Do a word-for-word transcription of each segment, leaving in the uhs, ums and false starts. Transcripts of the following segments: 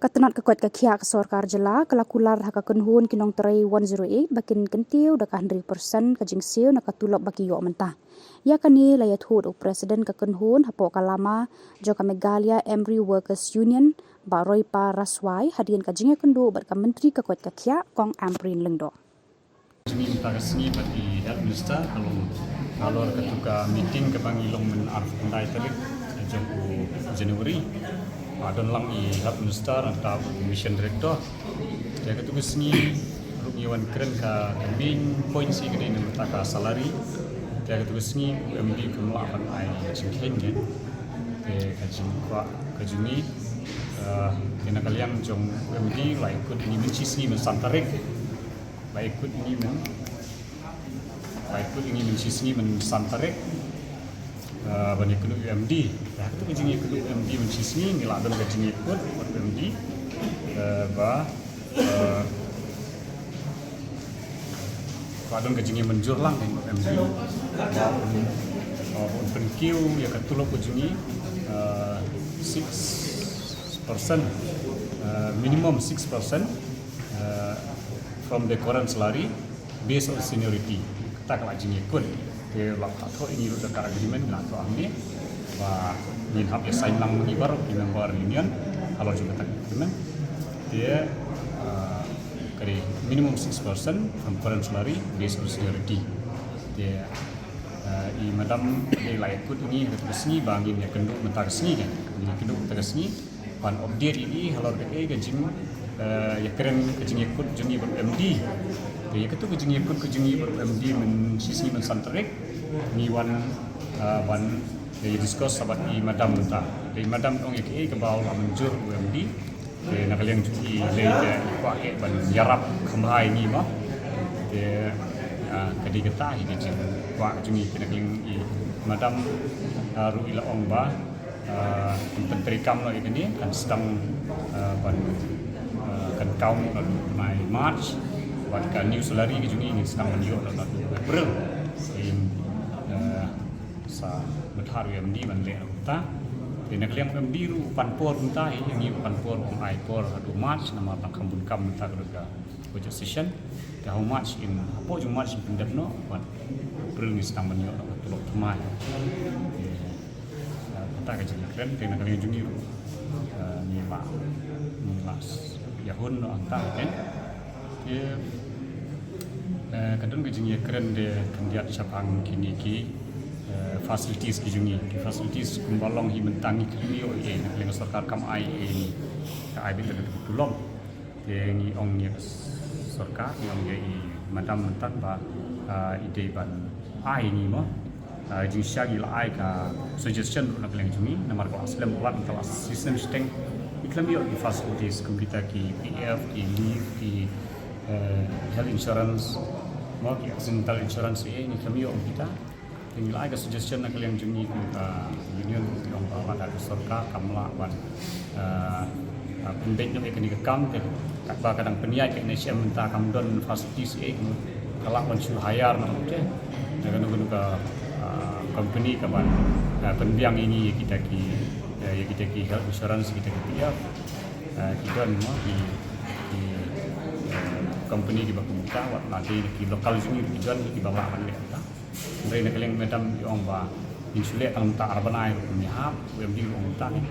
Ka tnat ka koit ka khiah ka sorkar jylla ka la kular ha ka kynhun ki nongtrei one zero eight ba kin kyntiew da ka hynriew percent ka jingsiew na ka tulop ba ki ïoh mynta. Ïa kane la ïathuh da u president ka kynhun hapoh ka lama jong ka Meghalaya Emery Workers Union, Bah Roypa Raswai, hadien ka jingïakynduh bad ka myntri ka koit ka khiah, Kong Ampareen Lyngdoh. Jingim mynta ka sngi bad i Health Minister halor, halor katu ka meeting kaba ngi long mynta arphew khyndai tarik jong u January. Ba don lang i Health Minister, nangta u Mission Director. Te katu ka sngi ruh ngi wan kren ka, ka main point shi ka dei na mynta ka salary. Te katu ka sngi u M D kam lah ban ai jingkheiñ ne. Te ka jingkwah ka jong ngi, eh, te na ka liang jong u M D la ïakut ngi mynshisngi, mynsan tarik. La ïakut ngi myn, la ïakut ngi mynshisngi, mynsan tarik. Eh, ban ïakynduh u M D. Ïa katu ka jingïakynduh u M D mynshisngi, ngi la don ka jingïakut bad u M D. Eh, ba, eh, ba don ka jingïamynjur lang bad u M D. Ba un, ba un pynkiew ïa ka tulop ka jong ngi, eh, six percent, eh, minimum six percent, eh, from the current salary based on seniority. Kata ka la jingïakut. Te la thoh ïa ngi ruh da ka agreement, la thoh hangne ba ngin hap ïa sign lang ma ngi baroh ki member union halor jong kata ka agreement. Te, ah, ka dei minimum six percent from current salary based on seniority. Te, ah, i madam dei la ïakut ïa ngi ha kata ka sngi ba ngin ïakynduh mynta ka sngi, kan. Ngin ïakynduh mynta ka sngi ban update ïa ngi halor kaei ka jing, eh, ïakren, ka jingïakut jong ngi bad u M D. Te ïa katu ka jingïakut ka jong ngi bad u M D mynshisngi, mynsan tarik ngi wan, eh, ban, eh, discuss bad i madam mynta. Te i madam ong ïa kaei kaba u la mynjur u M D. Te na ka liang jong i lei te i kwah eh ban ïarap kham bha ïa ngi mo. Te, ah, ka dei kata hi ka jingkwah ka jong ngi. Te na ka liang i madam, ah, ruh i la ong ba, ah, kan pyntreikam noh ïa kane, kan sdang, ah, ban, ah, kan count noh naduh u bnai March, bad ka new salary ka jong ngi ngin sdang ban ïoh noh naduh u April. Te, ah, sa bthah u M D ban leh noh kumta. Te na ka liang u M D ruh u pan por kumta, ïa ngi u pan por, um ai por haduh March, namar tang kham bun kam mynta ka dei ka budget session. Te ha u March in, hapoh jong u March in pyndep noh, bad April ngin sdang ban ïoh noh ka tulop thymmai. Te, eh, kata ka jingkren, te na ka liang jong ngi ruh, eh, ngi la, ngi la ïahun noh hangta, kan. Te, eh, ka don ka jingïakren de khyndiat shaphang kine ki, eh, facilities ki jong ngi. Ki facilities kumba long hi mynta ngi khlem ïoh ei ei, na ka liang ka sorkar kam ai ei ei, ka ai beit la ka tulop. Te ngi ong ïa ka sorkar, ngi ong ïa i madam mynta ba, ah, i dei ban ai ngi mo. Ah, jingshisha ngi la ai ka suggestion ruh na ka liang jong ngi, namar ka la slem palat, ka la shisnem shiteng. Ngi khlem ïoh ki facilities kum kita ki P F, ki leave, ki, eh, health insurance mo, ki accidental insurance, eh, ngi khlem ïoh kita. Te ngi la ai ka suggestion na ka liang jong ngi kum ka union, ngi ong ba lada ka sorkar kam lah ban, eh, eh, pynbeit noh ïa kane ka kam, te katba ka dang pynïaid ka N H M mynta kam don facilities ei ei, ka lah ban shu hire noh te na kano kano ka, eh, company ka ban, eh, pynbiang ïa ngi ïa kita ki, eh, ïa kita ki health insurance, kita ki P F, eh, ki don mo ki, ki, eh, company kiba kumta, wat la dei ki local jong ngi ki don kiba lah ban leh kumta. Hynrei na ka liang madam i ong ba ngin shu leh tang mynta ar bnai ruh ym ïahap, u M D ruh ong mynta ne.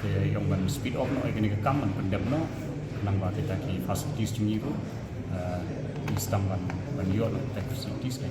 Te i ong ban speed up noh ïa kane ka kam, ban pyndep noh, khnang ba kita ki facilities jong ngi ruh, eh, ngi sdang ban, ban ïoh noh kita ki facilities ne.